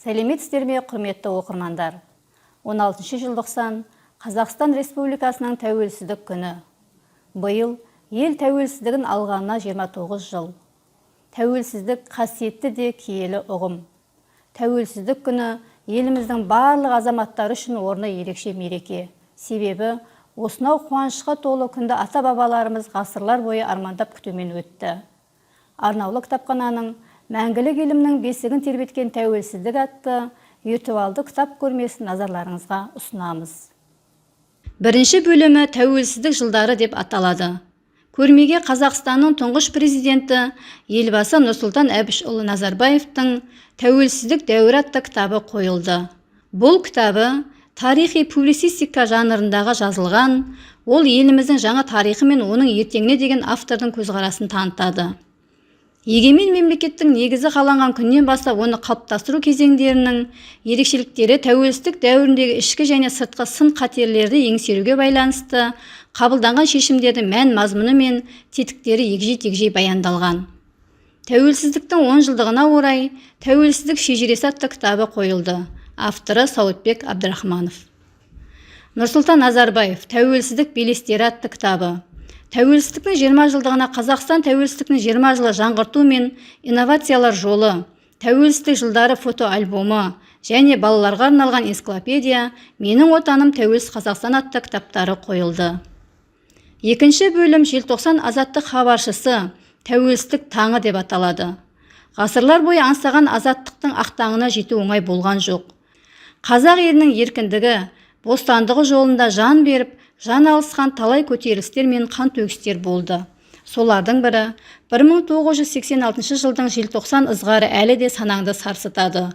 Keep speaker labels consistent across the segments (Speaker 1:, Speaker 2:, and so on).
Speaker 1: Сәлеметсіздер ме, құрметті оқырмандар! 16 желтоқсан – Қазақстан Республикасының тәуелсіздік күні. Биыл ел тәуелсіздігін алғанына 29 жыл. Тәуелсіздік – қасиетті де киелі ұғым. Тәуелсіздік күні еліміздің барлық азаматтары үшін орны ерекше мереке. Себебі осынау қуанышқа толы күнді ата-бабаларымыз ғасырлар бойы армандап күтумен өтті. Арнаулы кітапхананың «Мәңгілік елімнің бесігін тербеткен тәуелсіздік» атты виртуалды кітап көрмесін назарларыңызға ұсынамыз. Бірінші бөлімі «Тәуелсіздік жылдары» деп аталады. Көрмеге Қазақстанның тұңғыш президенті Елбасы Нұрсұлтан Әбішұлы Назарбаевтың «Тәуелсіздік дәуірі» атты кітабы қойылды. Бұл кітабы тарихи публицистика жанрындағы жазылған. Ол еліміздің жаңа тарихы мен оның ертеңіне деген автордың көзқарасын танытады. Егемен мемлекеттің негізі қаланған күннен бастап оны қалыптастыру кезеңдерінің ерекшеліктері, тәуелсіздік дәуіріндегі ішкі және сыртқы сын қатерлерді еңсеруге байланысты қабылданған шешімдердің мән мазмұны мен тетіктері егжей тегжей баяндалған. Тәуелсіздіктің 10 жылдығына орай «Тәуелсіздік шежіресі» атты кітабы қойылды. Авторы Сауытбек Абдрахманов. Нұрсұлтан Назарбаев: «Тәуелсіздік белестері» атты кітабы, тәуелсіздіктің 20 жылдығына «Қазақстан тәуелсіздіктің 20 жылы: жаңғырту мен инновациялар жолы», «Тәуелсіздік жылдары» фотоальбомы және балаларға арналған энциклопедия «Менің Отаным тәуелсіз Қазақстан» атты кітаптары қойылды. Екінші бөлім «Желтоқсан азаттық хабаршысы: тәуелсіздік таңы» деп аталады. Ғасырлар бойы аңсаған азаттықтың ақ таңына жету оңай болған жоқ. Қазақ елінің еркіндігі, бостандығы жолында жан беріп, жан алысқан талай көтерілістер мен қан төгістер болды. Солардың бірі 1986 жылдың желтоқсан ызғары әлі де санаңды сарсытады.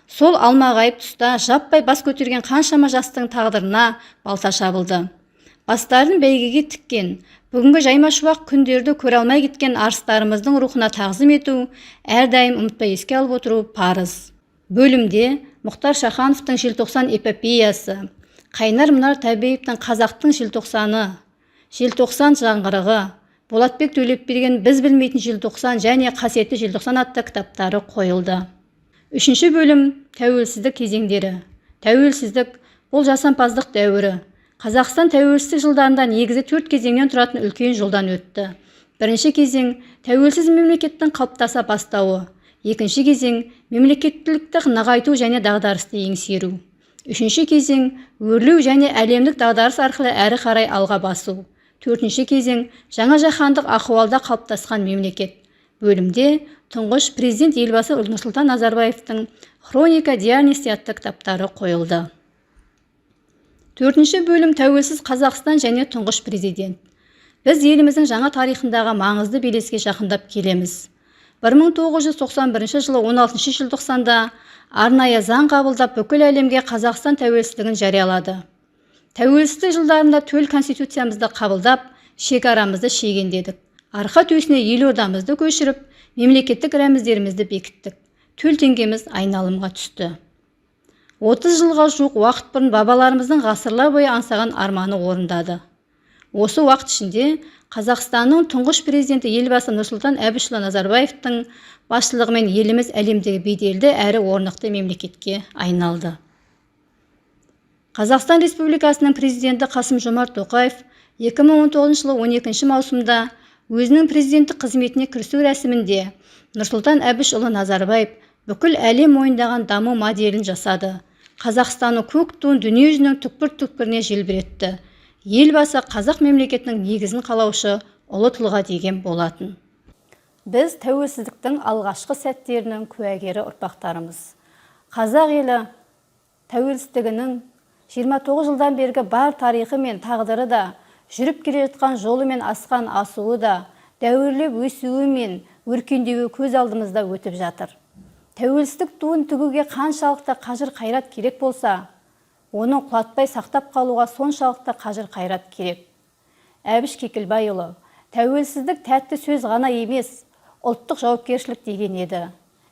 Speaker 1: Сол алмағайып тұста жаппай бас көтерген қаншама жастың тағдырына балта шабылды. Бастарын бәйгеге тіккен, бүгінгі жайма шуақ күндерді көре алмай кеткен арыстарымыздың рухына тағзым ету, әрдайым ұмытпай еске алып отыру парыз. Бөлімде Мұхтар Шахановтың «Желтоқсан эпопеясы», Қайнар Мұнар Тәбеевтің «Қазақтың желтоқсаны», «Желтоқсан жаңғырығы», Болатбек Төлепберген «Біз білмейтін желтоқсан» және «Қасиетті желтоқсан» атты кітаптары қойылды. Үшінші бөлім «Тәуелсіздік кезеңдері». Тәуелсіздік – бұл жасампаздық дәуірі. Қазақстан тәуелсіздік жылдарында негізі төрт кезеңнен тұратын үлкен жолдан өтті. Бірінші кезең – тәуелсіз мемлекеттің қалыптаса бастауы. Екінші кезең – мемлекеттілікті нығайту және дағдарысты еңсеру. Үшінші кезең – өрлеу және әлемдік дағдарыс арқылы әрі қарай алға басу. Төртінші кезең – жаңа жаһандық ахуалда қалыптасқан мемлекет. Бөлімде тұңғыш президент Елбасы Нұрсұлтан Назарбаевтың «Хроника династии» атты кітаптары қойылды. Төртінші бөлім «Тәуелсіз Қазақстан және тұңғыш президент». Біз еліміздің жаңа тарихындағы маңызды белеске жақындап келеміз. 1991 жылы 16 желтоқсанда арнайы заң қабылдап, бүкіл әлемге Қазақстан тәуелсіздігін жариялады. Тәуелсіздік жылдарында төл Конституциямызды қабылдап, шекарамызды шегендедік, арқа төсіне елордамызды көшіріп, мемлекеттік рәміздерімізді бекіттік, төл теңгеміз айналымға түсті. 30 жылға жуық уақыт бұрын бабаларымыздың ғасырлар бойы аңсаған арманы орындады. Осы уақыт ішінде Қазақстанның тұңғыш президенті Елбасы Нұрсұлтан Әбішұлы Назарбаевтың басшылығымен еліміз әлемдегі беделді әрі орнықты мемлекетке айналды. Қазақстан Республикасының президенті Қасым Жомарт Тоқаев 2019 жылы 12 маусымда өзінің президенттік қызметіне кірісу рәсімінде: «Нұрсұлтан Әбішұлы Назарбаев бүкіл әлем мойындаған даму моделін жасады, Қазақстанның көк туын дүниежүзінің түкпір-түкпіріне желбіретті. Елбасы – қазақ мемлекетінің негізін қалаушы ұлы тұлға», – деген болатын. Біз тәуелсіздіктің алғашқы сәттерінің куәгері ұрпақтарымыз. Қазақ елі тәуелсіздігінің 29 жылдан бергі бар тарихы мен тағдыры да, жүріп келе жатқан жолы мен асқан асуы да, дәуірлеп өсуі мен өркендеуі көз алдымызда өтіп жатыр. Тәуелсіздік туын тігуге қаншалықты қажыр қайрат керек болса, оны құлатпай сақтап қалуға соншалықты қажыр қайрат керек. Әбіш Кекілбайұлы: «Тәуелсіздік тәтті сөз ғана емес, ұлттық жауапкершілік», – деген еді.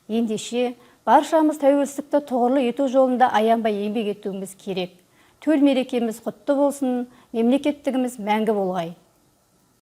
Speaker 1: Ендеше, баршамыз тәуелсіздікті тұғырлы ету жолында аянбай еңбек етуіміз керек. Төл мерекеміз құтты болсын, мемлекеттігіміз мәңгі болғай!